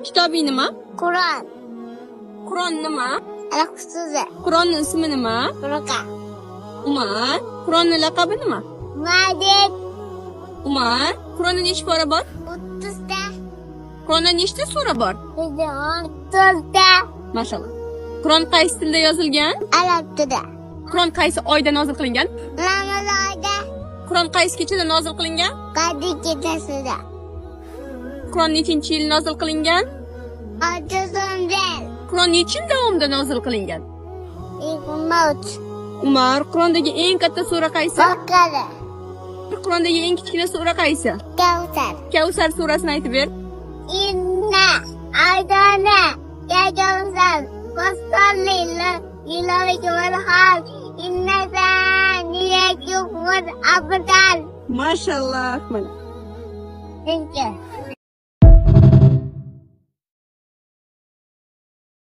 Kitobing nima? Qur'on. Qur'on nima? Alloh so'zi. Qur'onni ismi nima? Baraka. Umar, Qur'onni laqabi nima? Majid. Umar, Qur'onda necha pora bor? 30 ta. Qur'onda nechta sura bor? 14 ta. Mashalloh. Qur'on qaysi tilda yozilgan? Arab tilida. Qur'on qaysi oyda nozil qilingan? Ramazon oyida. Qur'on qaysi kechada nozil qilingan? Qadr kechasida. Qur'on nechinchi yil nozil qilingan? 31. Qur'on necha yil davomida nozil qilingan? 23. Umar, Qur'ondagi eng katta sura qaysi? Baqara. Qur'ondagi eng kichkina sura qaysi? Kavsar. Kavsar surasini aytib ber. Inna a'tayna kavsar. Fasalli li wanhar. Inna shani'aka huwal abtar. Mashalloh. Mana. Thank you.